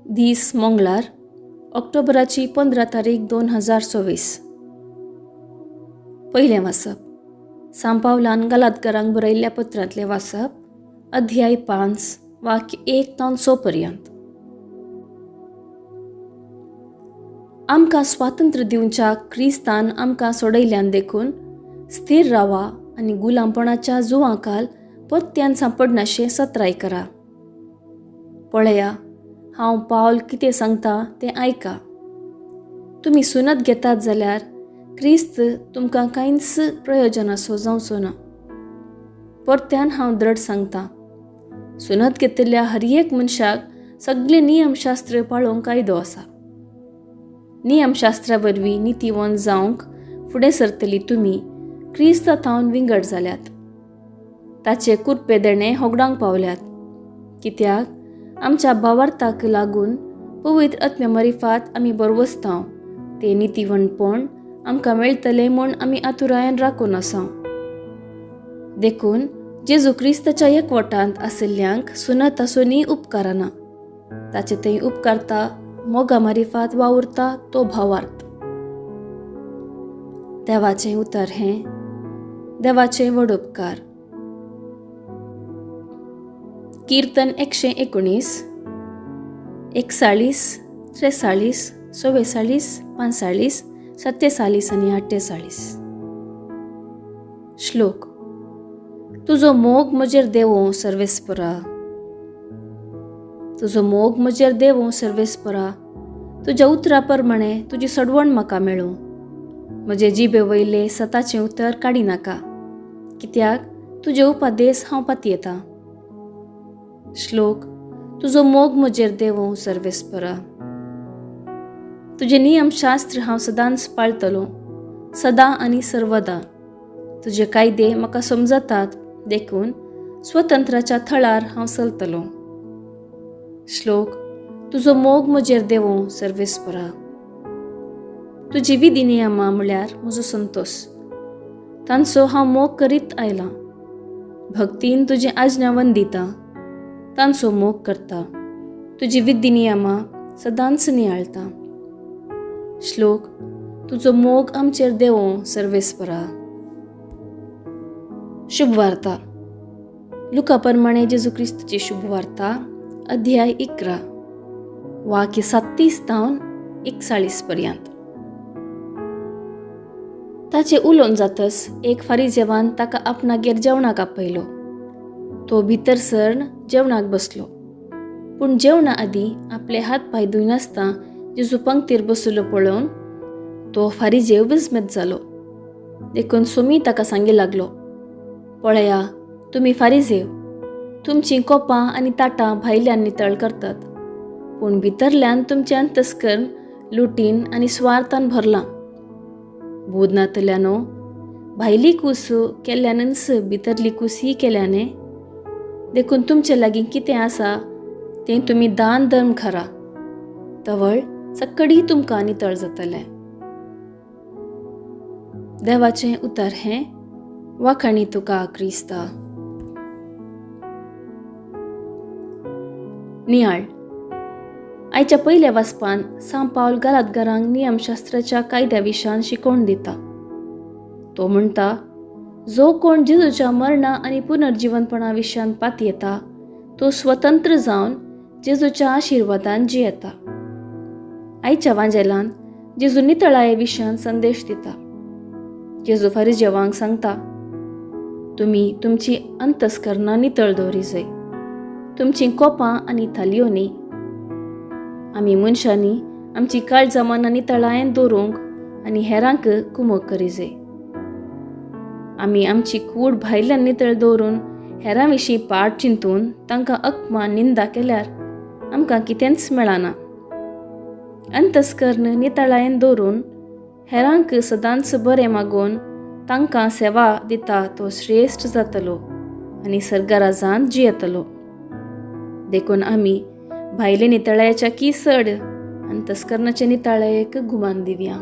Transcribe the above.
दीस मंगळार, ऑक्टोबराची 15 तारीख 2024. पयलें वाचप सांपावलान गलातकारांक बरयल्ल्या पत्रांतलें वाचप, अध्याय 5 वाक्य 1 तावन 6 पर्यंत. आमकां स्वातंत्र्य दिवच्या क्रिस्तान आमकां सोडयल्यान देखून स्थिर रावा आनी गुलामपणाच्या जुवांकाल परत्यान सांपडनाशें सत्राय करा. पळया, हांव पावल कितें सांगता तें आयका. तुमी सुनत घेतात जाल्यार क्रिस्त तुमकां कांयच प्रयोजन असो जावचो ना. परत्यान हांव द्रढ सांगता, सुनत घेतिल्ल्या हर एक मनशाक सगळे नियमशास्त्र पाळोवंक कायदो आसा. नियमशास्त्रा वरवीं नितीवंत जावंक फुडें सरतली तुमी क्रिस्ता थावन विंगड जाल्यात, ताचे कुरपे देणे होगडांक पावल्यात. कित्याक आमच्या भावार्थाक लागून पवित्र आत्म्या मरिफात आमी बरवसतांव, ते नितीवंतपण आमकां मेळटलें म्हूण आमी आतुरायेन राखून आसाव. देखून जेजू क्रिस्ताच्या एकवटांत आशिल्ल्यांक सुनत आसूनय उपकारना, ताचे थंय उपकारता मोगा मारिफात वावुरता तो भावार्थ. देवाचें उतर हें देवाचें व्हड उपकार. कीर्तन 119, 41, 43, 44, 45, 47 आनी 48. श्लोक. तुजो मोग म्हजेर देवो सर्वेस्परा, तुजो मोग म्हजेर देवो सर्वेस्परा, तुज्या उतरा प्रमाणे तुजी सडवण म्हाका मेळूं. म्हजे जिबे वयले सताचें उतर काडी नाका, कित्याक तुजे उपदेस हांव पातयेतां. श्लोक. तुजो मोग म्हजेर देवो सर्वेस्परा, तुजें नियमशास्त्र हांव सदांच पाळटलो, सदां आनी सर्वदा. तुजे कायदे म्हाका समजतात, देखून स्वतंत्राच्या थळार हांव चलतलो. श्लोक. तुजो मोग म्हजेर देवो सर्वेस्परा, तुजी विधी नियमां म्हळ्यार म्हजो संतोश, तांचो हांव मोग करीत आयलां. भक्तीन तुजें आज्ञा वंदिता, तांचो मोग करता, तुजी विधी नियमां सदांच नियाळता. श्लोक. तुजो मोग आमचेर देवो सर्वेस्परा. शुभवार्ता. लुका प्रमाणे जेजू क्रिस्तची शुभवार्ता, अध्याय 11, वाक्य 37 तावन 41 पर्यंत. ताचे उलोवन जातस एक फारीजेवान ताका आपणागेर जेवणाक आपयलो. तो भितर सरन जेवणाक बसलो. पूण जेवणा आदीं आपले हात पांय धुयनासतना जेजू पंक्तीर बसलो पळोवन तो फारीजेव विस्मत जालो. देखून सोमी ताका सांगी लागलो, पळया, तुमी फारीजेव, तुमचीं कोपां आनी ताटां भायल्यान नितळ करतात, पूण भितरल्यान तुमचें अंतस्कर्ण लुटीन आनी स्वार्थान भरलां. बोध नातल्यानो, भायली कूस केल्ल्यानच भितरली कूसय केल्याने. देखून तुमचे लागीं कितें आसा तें तुमी दान धर्म करा, तवळ सक्कडी तुमकां नितळ जातलें. देवाचें उतर हें वाखाणी तुका क्रिस्ता. नियाळ. आयच्या पयल्या वाचपान सांव पावल गलातकारांक नियमशास्त्राच्या कायद्या विशयान शिकोवन दिता. तो म्हणटा, जो कोण जेजूच्या मरणा आनी पुनर्जिवनपणा विशयान पातयेता तो स्वतंत्र जावन जेजूच्या आशिर्वादान जियेता. आयच्या वांजेलान जेजू नितळाये विशयान संदेश दिता. जेजू फारीजेवांक सांगता, तुमी तुमची अंतस्करणां नितळ दवरी जाय, तुमचीं कोपां आनी थालयो न्ही. आमी मनशांनी आमची काळजां मनां नितळायेन दवरूंक आनी हेरांक कुमक करी जाय. आमी आमची कूड भायल्यान नितळ दवरून हेरां विशीं पाड चिंतून तांकां अकमान निंदा केल्यार आमकां कितेंच मेळना. अंतस्कर्ण नितळायेन दवरून हेरांक सदांच बरें मागोवन तांकां सेवा दिता तो श्रेश्ठ जातलो आनी सर्गराजांत जियेतलो. देखून आमी भायले नितळायेच्या की चड अंतस्कर्णाचे नितळायेक गुमान दिवया.